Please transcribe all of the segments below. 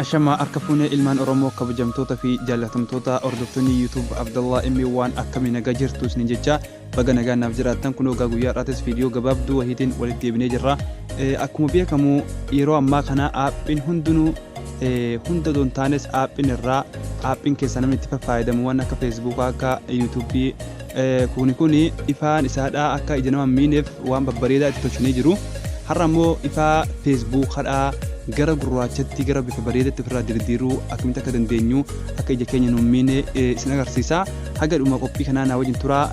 Ashamaa harka fuunee ilmaan Oromoo kabajamtoota fi jaallatamtoota hordoftoonni YouTube Abdallaa MA1 akkamii nagaa jirtu isiniin jecha baga nagaa naaf jiraattan. Kunoo egaa guyyaa har'aatis viidiyoo gabaabduu wahiitiin walitti deebinee jirra. Akkuma beekamu yeroo ammaa kana aappiin hundinuu hunda osoo hin taanes aappiin irraa aappiin keessaa namni itti fayyadamu waan akka Feesbuukaa, akka Yuutuubii kuni kuni ifaan isaadhaa akka ija nama hin miineef waan babbareedaa itti tolchanii jiru. Har'a immoo ifaa Feesbuukadhaa gara gurraachatti, gara bifa bareedatti ofirraa dirdiiruu akkamitti akka dandeenyu, akka ija keenya nu hin miine isin agarsiisa. Haga dhuma qophii kanaa naa wajjin turaa,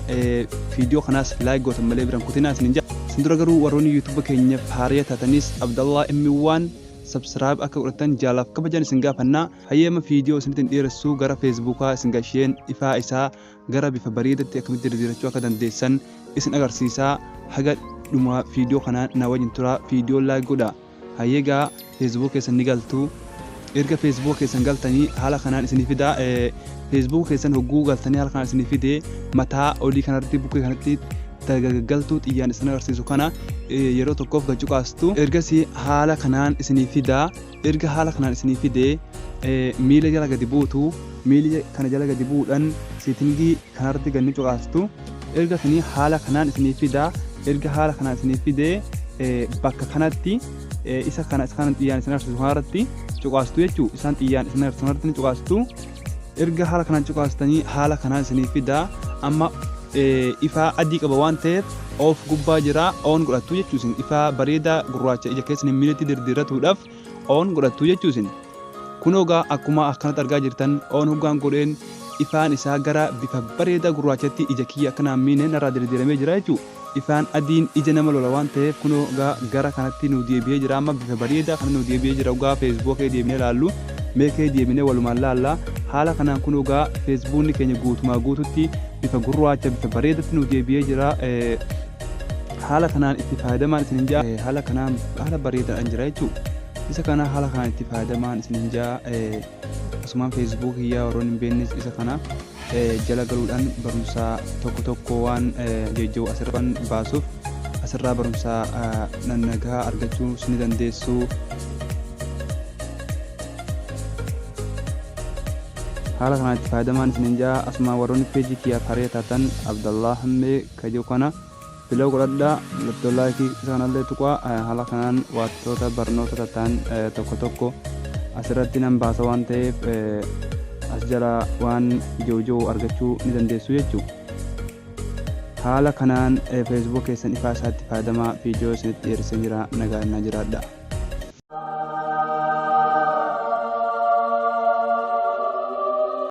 viidiyoo kanaas like gootan malee biran kutinaa isinin jedha. Isin dura garuu warroonni YouTube keenyaaf haaraya taatanis Abdallah M1 subscribe akka godhattan jaalaaf kabajaan isin gaafanna. Hayyee, amma viidiyoo isinitti hin dheeressu, gara Feesbuukaa isin gasheen ifaa isaa gara bifa bareedatti akkamitti dirdiirachuu akka dandeessan isin agarsiisa. Haga dhuma viidiyoo kanaa na wajjin turaa, viidiyoo like godha. Hayyeegaa, Facebook keessan ni galtu. Erga Facebook keessan galtanii haala kanaan isinii fida. Facebook keessan hogguu galtanii haala kanaan isinii fide, mataa olii kanarratti, bukkee kanatti gaggaltuu xiyyaan isin agarsiisu kana yeroo tokkoof gad cuqaastu. Ergasii haala kanaan isinii fida. Erga haala kanaan isinii fide miila jala gadi buutu. Miila kana jala gadi bu'uudhaan setting kanarratti gad ni cuqaastu. Erga sanii haala kanaan isinii fida. Erga haala kanaan isinii fide bakka kanatti isa kana xiyyaan isin agarsiisu kanarratti cuqaastu jechuu. Isaan xiyyaan isin agarsiisu kanarratti ni cuqaastu. Erga haala kanaan cuqaastanii haala kanaan isinii fida. Amma ifaa adii qaba waan ta'eef off gubbaa jira, on godhattu jechuu. Isin ifaa bareedaa gurraacha ija keessan hin miinetti dirdiratuudhaaf on godhattu jechuu. Isin kunoo gaa akkuma akkanatti argaa jirtan on hoggaan godheen ifaan isaa gara bifa bareedaa gurraachatti ija kiyya akka naan miine narraa dirdiramee jira jechuu. Ifaan adiin ija nama lola waan ta'eef kunoo gaa gara kanatti nu deebi'ee jira. Amma bifa bareedaa kana nu deebi'ee jira. Gaa Facebook kee deebinee ilaallu, mee kee deebinee walumaan laalla. Haala kanaan kunoo gaa Feesbuukni keenya guutumaa guututti bifa gurraacha bifa bareedatti nu deebi'ee jira. Haala kanaan itti fayyadamaan isin jaa, haala kanaan haala bareedaadhaan jira jechuudha. Isa kana haala kanaan itti fayyadamaan isin jaa. Asumaan Facebook kiyyaa warroonni hin beeknes isa kana jala galuudhaan barumsa tokko tokko waan jejja'u asirraan baasuuf asirraa barumsa nannagaa argachuu ni dandeessu. Haala kanaan itti fayyadamaan isiniin jaa. Asuma warroonni peejii kiyyaaf haree taatan Abdallaa Hammee kajoo kana follow godhadha, mallattoo like isa kanallee tuqaa. Haala kanaan wantoota barnoota tataan tokko tokko asirratti nan baasa waan ta'eef as jala waan jiru argachuu ni dandeessu jechuudha. Haala kanaan Facebook keessan ifaa isaatti fayyadamaa. Viidiyoo isinitti dheeressee jira. Nagaa jiraadha.